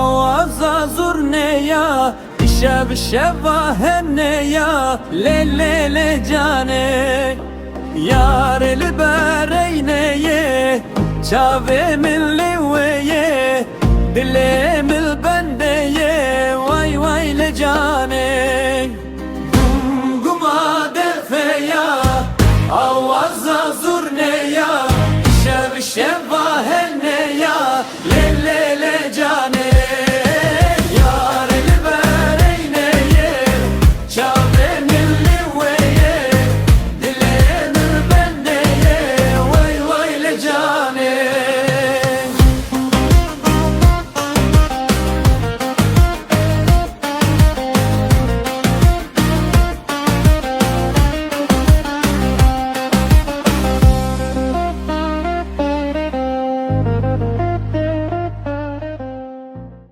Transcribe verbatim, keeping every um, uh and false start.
Waza zurneya, şev şeva heneya, lê lê lê canê. Yarê li bereyneyê, çavê min lê wê yê, dilê min